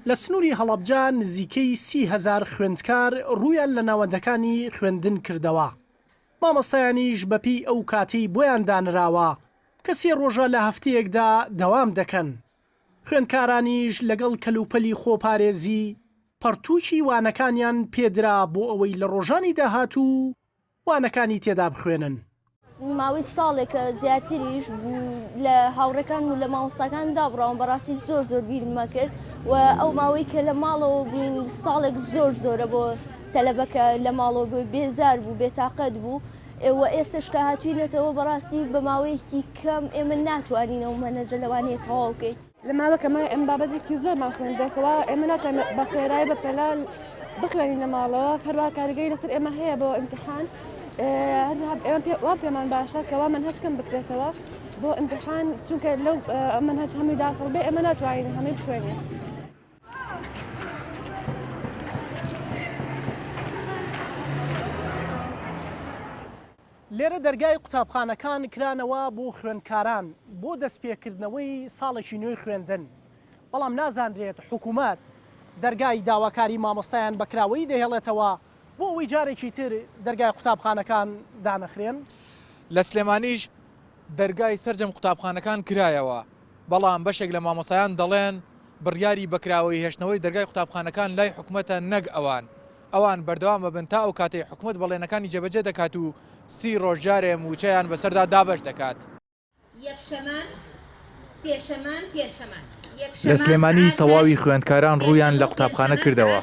لە سنووری هەڵەبجە نزیکەی 30هەزار خوێندکار ڕوویان لە ناوەندەکانی خوێندن کردەوە، مامۆستایانیش بەپێی ئەو کاتەی بۆیان دانراوە کە سێ ڕۆژە لە هەفتەیەکدا دەوام دەکەن، خوێندکارانیش لەگەڵ کەلوپەلی خۆپارێزی پەڕتووکی وانەکانیان پێدرا بۆ ئەوەی لە ڕۆژانی داهاتوو وانەکانی تێدا بخوێنن. ماوەی ساڵێکە زیاتریش لە هاوڕێکان و لە مامۆستاکان دابڕاوم بەڕاستی زۆر زۆر بیرمە کرد و ئەو ماوەی کە لە ماڵەوە بووین ساڵێک زۆر زۆرە بۆ تەلەبەکە لە ماڵەوە بووی بێزار بوو بێتاقەت بوو و ئێستش کە هاتوینەتەوە بەڕاستی بە ماوەیەکی کەم ئێمە ناتوانین ئەو مەنەجە لەوانەیە تەواو بکەین. لە ماوەکەمە ئێمە بابەتێکی زۆرمان خوێندەکەوە ئێمە ناتوانین بە خێرایی بە پەلە بخوێنین لە ماڵەوە هەروە کاریگەری لەسەر ئێمە هەیە بۆ ئیمتحان هەروەها ئێمە پێ وا پێمان باشە کەوا مەنهەج کەم بکرێتەوە بۆ ئیمتحان چونکە لەو مەنهەج هەمووی داخڵ بێ ئێمە ناتوانین هەمووی بخوێنین. لێرە دەرگای قوتابخانەکان کرانەوە بۆ خوێندکاران بۆ دەستپێکردنەوەی ساڵێکی نوێی خوێندن، بەڵام نازانرێت حکومەت دەرگای داواکاری مامۆستایان بە کراوەیی دەهێڵێتەوە بۆ ئەوەی جارێکی تر دەرگای قوتابخانەکان دانەخرێن؟ لە سلێمانیش دەرگای سەرجەم قوتابخانەکان کرایەوە، بەڵام بەشێک لە مامۆستایان دەڵێن بڕیاری بەکراوەیی هێشتنەوەی دەرگای قوتابخانەکان لای حکومەتە نەک ئەوان، ئەوان بەردەوام ئەبن تا ئەو کاتەی حکومەت بەڵێنەکانی جێبەجێ دەکات و سی ڕۆژ جارێ مووچەیان بەسەردا دابەش دەکات. لە سلێمانی تەواوی خوێندکاران ڕوویان لە قوتابخانە کردەوە،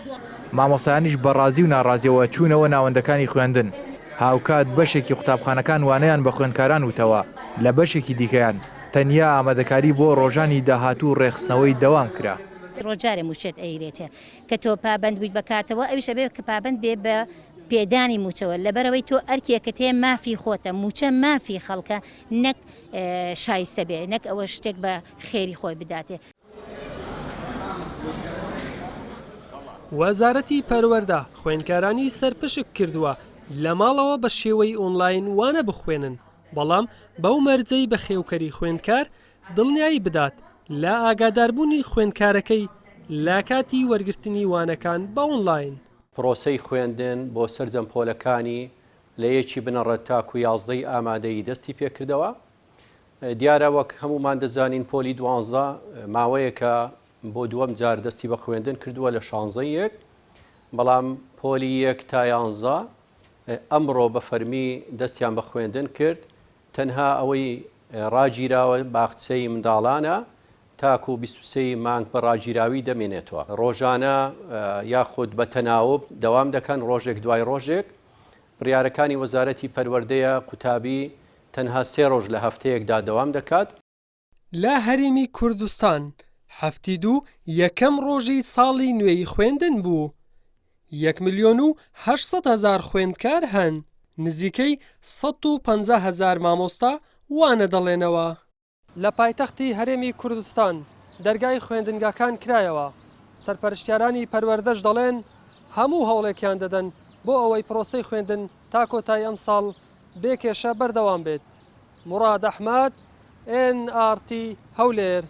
مامۆستایانیش بە ڕازی و ناڕازیەوە چوونەوە ناوەندەکانی خوێندن، هاوکات بەشێکی قوتابخانەکان وانەیان بە خوێندکاران وتەوە، لە بەشێکی دیکەیان تەنیا ئامادەکاری بۆ ڕۆژانی داهاتوو ڕێکخستنەوەی دەوام کرا. ڕۆژ جارێ مووچەت ئەیرێتێ کە تۆ پابەند بوویت بە کاتەوە ئەویش ئەبێ کە پابەند بێ بە پێدانی مووچەوە لەبەرئەوەی تۆ ئەرکێکت هەیە مافی خۆتە مووچە مافی خەڵکە نەک شایستە بێ نەک ئەوە شتێک بە خێری خۆی بداتێ. وەزارەتی پەروەردە خوێندکارانی سەرپشک کردووە لە ماڵەوە بە شێوەی ئۆنلاین وانە بخوێنن، بەڵام بەو مەرجەی بەخێوکەری خوێندکار دڵنیایی بدات لە ئاگاداربوونی خوێندکارەکەی لە کاتی وەرگرتنی وانەکان بە ئۆنلاین. پرۆسەی خوێندن بۆ سەرجەم پۆلەکانی لە یەکی بنەڕەت تاکو یازدەی ئامادەیی دەستی پێکردەوە. دیارە وەک هەموومان دەزانین پۆلی دوانزە ماوەیەکە بۆ دووەم جار دەستی بە خوێندن کردووە لە شانزەی یەک، بەڵام پۆلی یەک تا یانزە ئەمڕۆ بە فەرمی دەستیان بە خوێندن کرد، تەنها ئەوەی ڕاگیراوە باخچەی منداڵانە تاکو 23 ی مانگ بە ڕاگیراوی دەمێنێتەوە. ڕۆژانە یاخود بە تەناوب دەوام دەکەن ڕۆژێک دوای ڕۆژێک. بڕیارەکانی وەزارەتی پەروەردەیە قوتابی تەنها سێ ڕۆژ لە هەفتەیەکدا دەوام دەکات. لە هەرێمی کوردستان هەفتی دوو یەکەم ڕۆژی ساڵی نوێی خوێندن بوو، یەک ملیۆن و 800 هەزار خوێندکار هەن، نزیکەی 150 هەزار مامۆستا وانە دەڵێنەوە. لە پایتەختی هەرێمی کوردستان دەرگای خوێندنگاکان کرایەوە، سەرپەرشتیارانی پەروەردەش دەڵێن، هەموو هەوڵێکیان دەدەن بۆ ئەوەی پرۆسەی خوێندن تا کۆتایی ئەمساڵ بێ کێشە بەردەوام بێت. موڕاد ئەحمەد، ئێن ئاڕ تی، هەولێر.